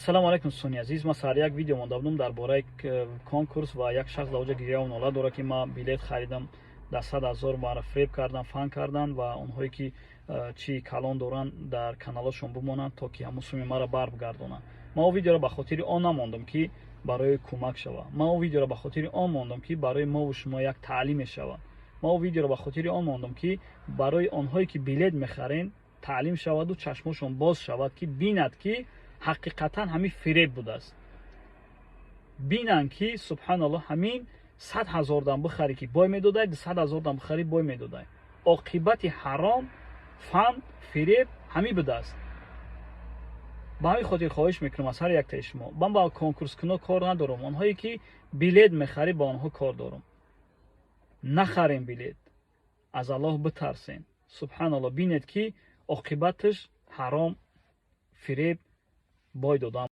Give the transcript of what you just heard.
Ассалому алайкум, дӯстони азиз. Ман сари як видео монда будам дар бораи конкурс ва як шахс дар оҷа гиряву нола дорад, ки ман билет харидам дар 100 000, маро фиреб кардан, фан кардан ва онҳое ки чӣ калон доранд, дар каналошон бимонанд, то ки ҳамун суми маро баргардонанд. Ман он видеоро ба хотири он намондам, ки барои кӯмак шавад. Ман он видеоро ба хотири он мондам, ки барои мову шумо як таълим мешавад. Ман он видеоро ба хотири он мондам, ки барои онҳое ки билет мехарен, таълим шаваду чашмошон боз шавад, ки бинад, ки ҳақиқатан ҳамин фиреб будааст. Бинанд, ки субҳаналлоҳ, ҳамин 100 000 дам бихарӣ, ки бой медодай, 200 000 дам бихарӣ, бой медодай. Оқибати ҳаром, фан, фиреб ҳамин будааст. Ба ҳамин хотир хоҳиш мекунам аз ҳар яктаи шумо: ман ба конкурскуно кор надорам, онҳое ки билет мехарӣ, ба онҳо кор дорам. Нахарем билет, аз Аллоҳ битарсем. Субҳаналлоҳ, бинед, ки оқибаташ ҳаром, фиреб, бой додан.